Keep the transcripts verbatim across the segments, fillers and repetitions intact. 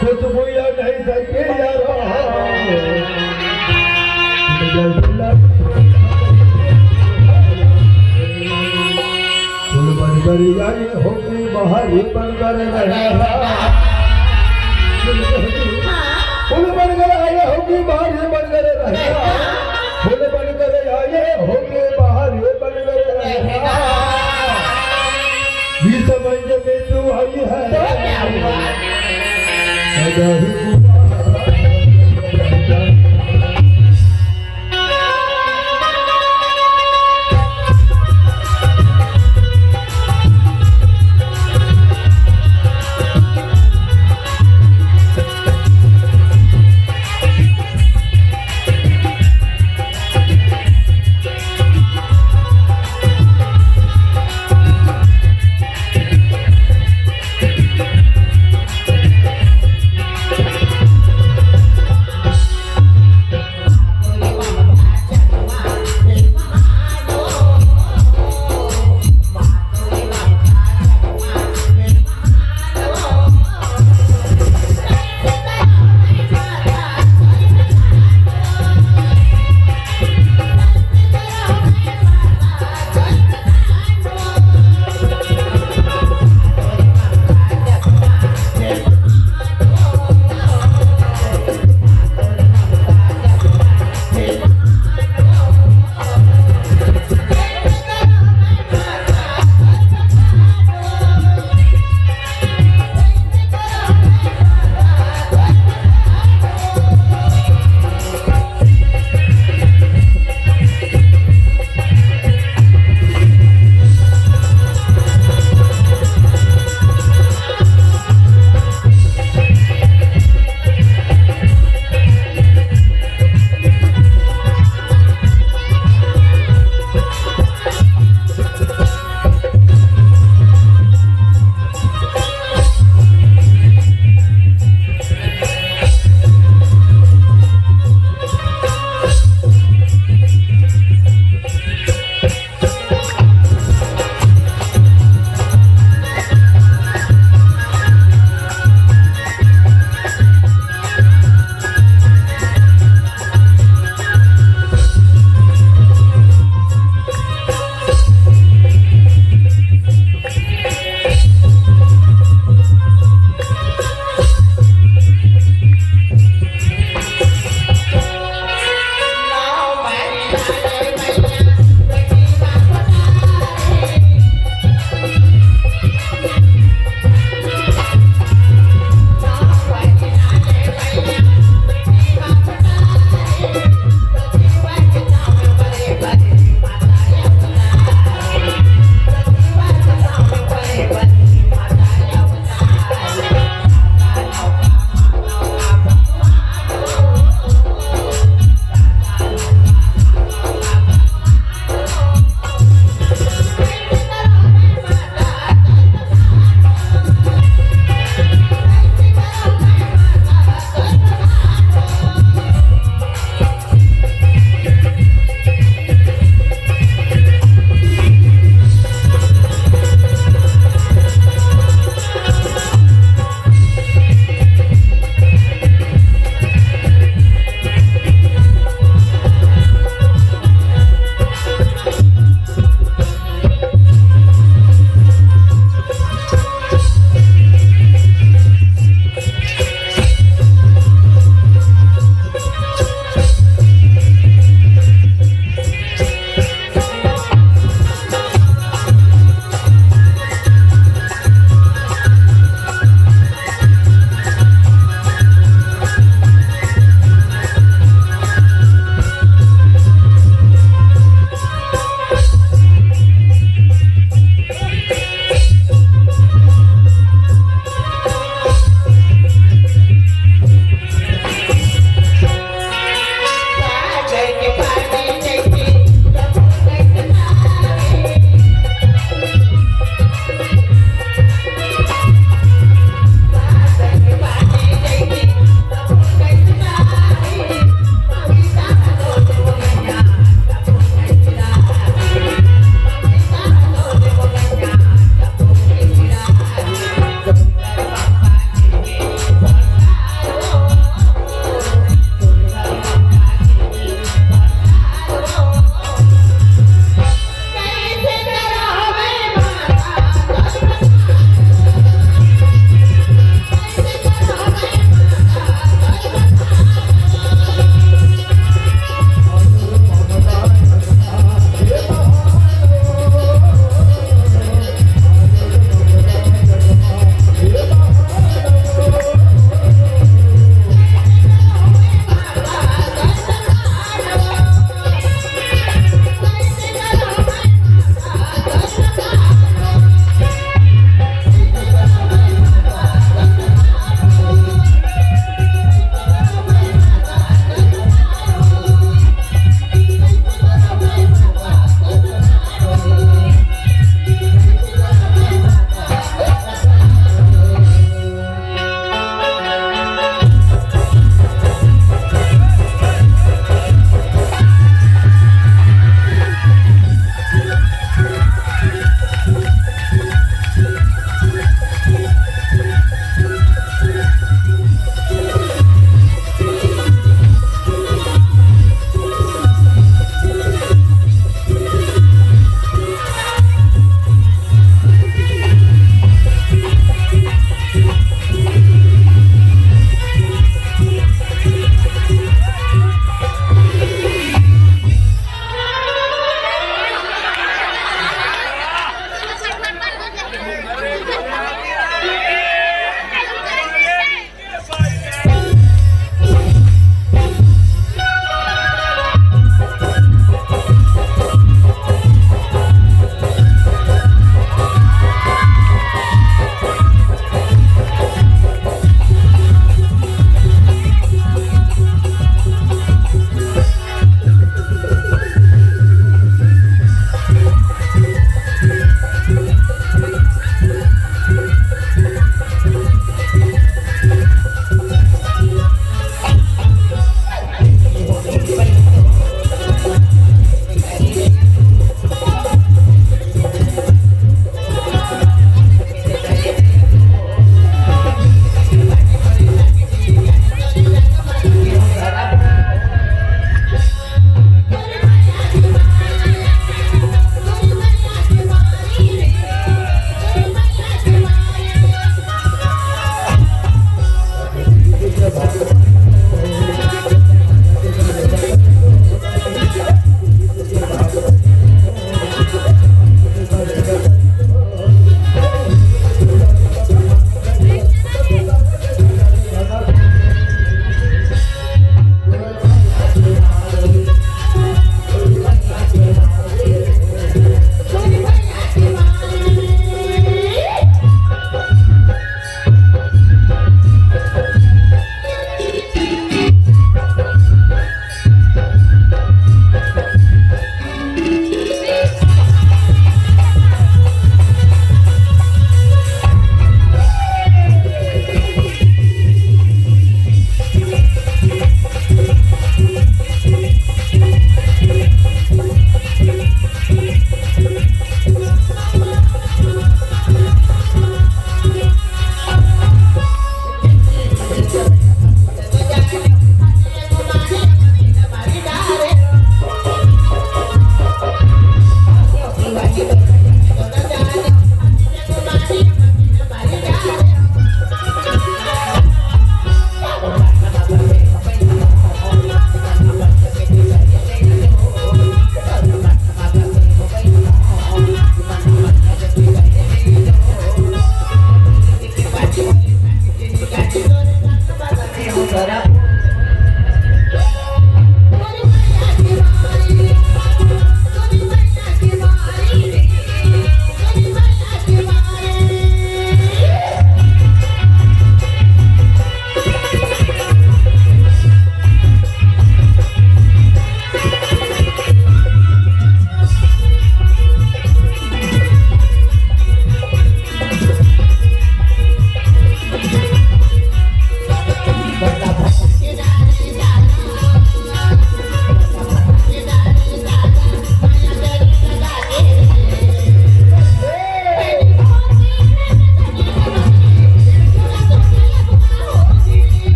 खुशबू या नहीं सके यार। फूल बनकर आए हो कि बाहर ही बनकर रहे। फूल बनकर आए हो कि बाहर ही बनकर रहे। फूल बनकर आए हो कि बाहर ही बनकर रहे। इस मंच में तू आई है। तो क्या हुआ? सदा ही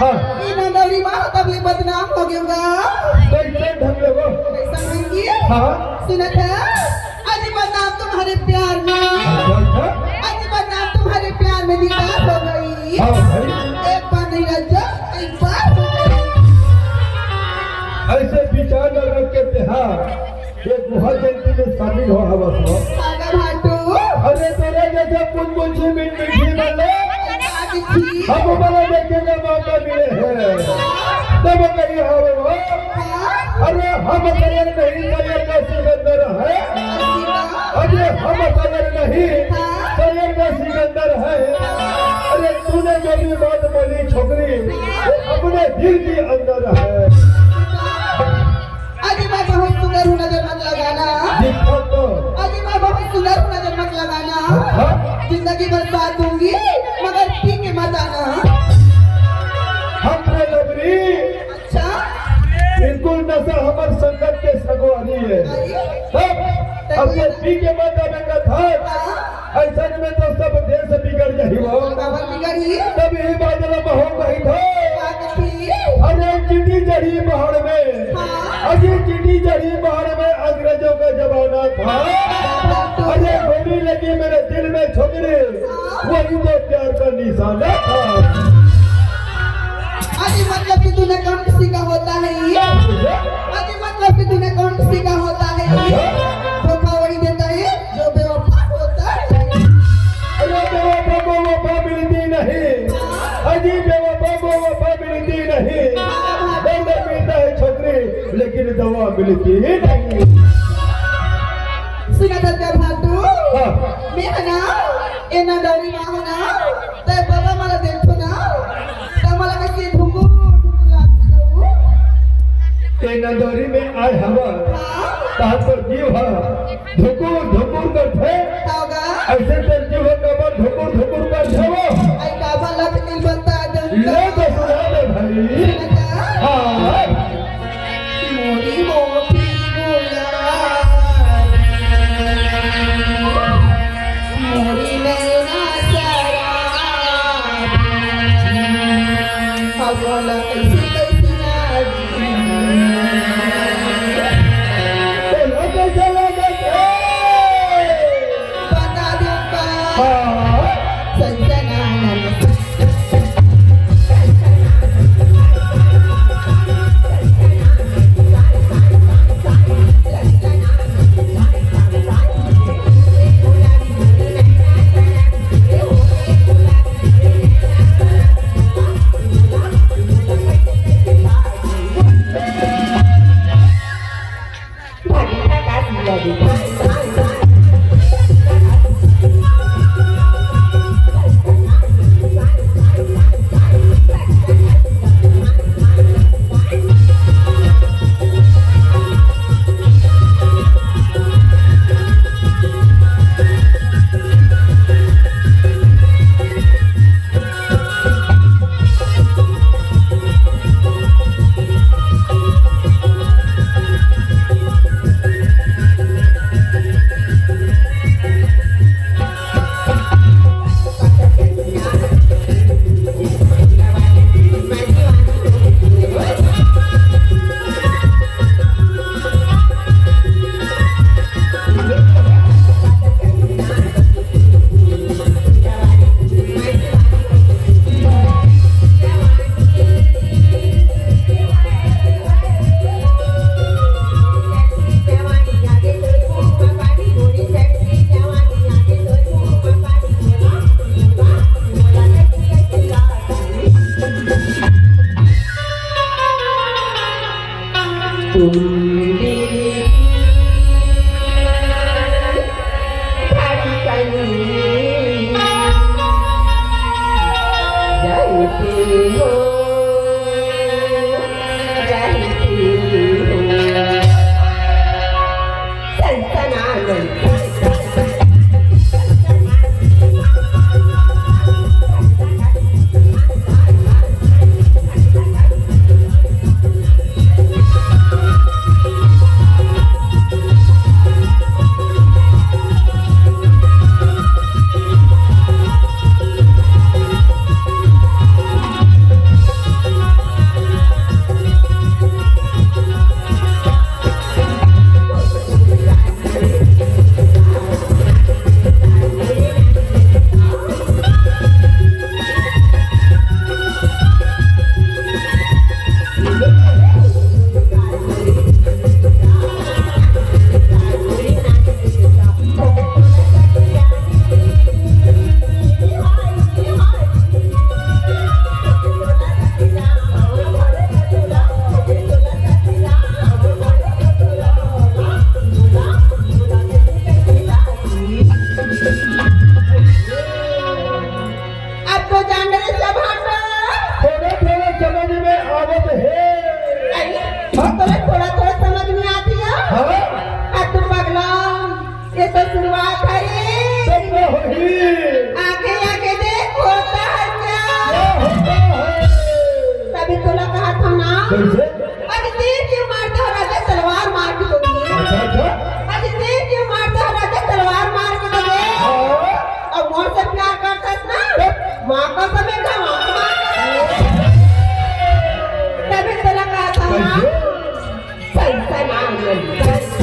हाँ। ई नंदौरी माँ तब ले बदनाम हो गयो गा। कैसे ढंग ले वो? कैसा ढंग की? हाँ। सुनत है, अजी बदनाम तुम्हारे प्यार में। अच्छा, अच्छा। अजी बदनाम तुम्हारे प्यार में दीदार हो गई। हाँ भाई। एक बार नहीं रज्जो, एक बार हो गई। ऐसे विचार न रख के ते, हाँ। ये गुहा जयंती में शामिल हो हवस हो। आगा भाटू। अरे तेरे जैसे कुछ कुछ ही मीठ मीठी बोले। आगे थी। हम बड़ा देखे का मौका मिले हैं। तब कही हवे हो। हाँ। अरे हम सैर नहीं, सैर का सिकंदर है। अरे हम सैर नहीं, हाँ। सैर का सिकंदर है। अरे तूने जो भी बात बोली छोकरी, वो अपने दिल के अंदर है। अजी मैं बहुत सुंदर हूँ, नजर मत लगाना। दिखा तो। अजी मैं बहुत सुंदर हूँ, नजर मत लगाना। हाँ। जिंदगी भर साथ दूंगी, मगर पी के मत आना। हम रे लबरी। अच्छा। बिल्कुल नशा हमर संगत के सगवारी है। अरे। तब, अब ये पी के मत आवे का था। हाँ। ऐसन में तो सब देश बिगड़ जाही वो। काबर बिगड़ही? तभी बादल बहो कही था। का कही? अरे चिटी चढ़ी पहाड़ में। हाँ। अजी चिटी चढ़ी पहाड़ में अंग्रेजों का जमाना था। हाँ। अरे गोली लगी मेरे दिल में छोकरी, हाँ। वही तो प्यार का निशाना था। अरे मतलब कि तूने कम किसी का होता है ये? अरे मतलब कि तूने कौन किसी का होता है ये? धोखा वही देता है जो बेवफा होता है। अरे बेवफा को वफा मिलती नहीं, अजी बेवफा को वफा मिलती नहीं। दर्द मिलता है छोकरी, लेकिन दवा मिलती ही नहीं। सुना था क्या भाटू? हाँ। मैं है ना, ए नंदौरी माँ हो ना, ते बाबा मला देखो ना, ते मला कैसे ढुकुर ढुकुर लागती हो। ए नंदौरी में आए हवा, हाँ। तहां पर जीव हा। धुकुर धुकुर करथे। का होगा? ऐसे तो जीव कबर धुकुर धुकुर करथे वो। आई काबा लख नहीं बता दे। ले तो सुना दे भाई। बता। हाँ। मोरी मोटी गुलाब, मोरी नैना शराब। अब बोला कैसे कैसे लागी। बोला कैसे लागी? बता दे का। हाँ। सनसनाना। तोला थोड़ा थोड़ा समझ में आती है। हाँ। आ तू पगला, ये तो शुरुआत है रे। तब ना होही। आगे आगे देख, होता है क्या? क्या होता है? तभी तोला कहा था ना। कैसे? आज तीर क्यों मारता हो राजा, तलवार मार के तो दिए। अच्छा, अच्छा। आज तीर क्यों मारता हो राजा, तलवार मार के तो दिए। हाँ। अब मोर से प्यार करता है ना? तब? माँ का समय का माँ का मार के तो दिए। तभी तोला कहा था ना। कैसे?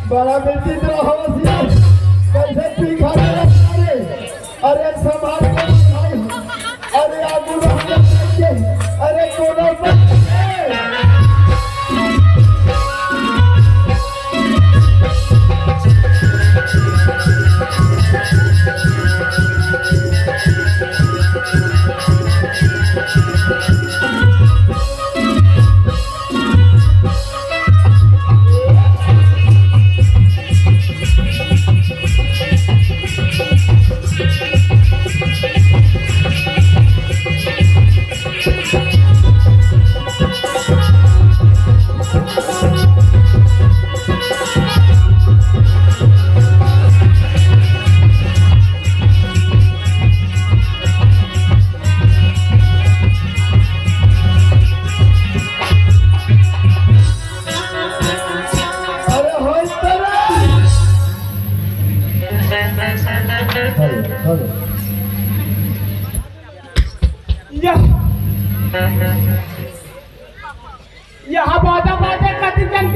बड़ा विचित्र हवस यार, कैसे पी खा रहे सारे। अरे समाज के भाई, अरे आगू रह के, अरे कोनो पर अरे होय तेरा। Hello, hello. यह, यह बाजा बाजे कति जन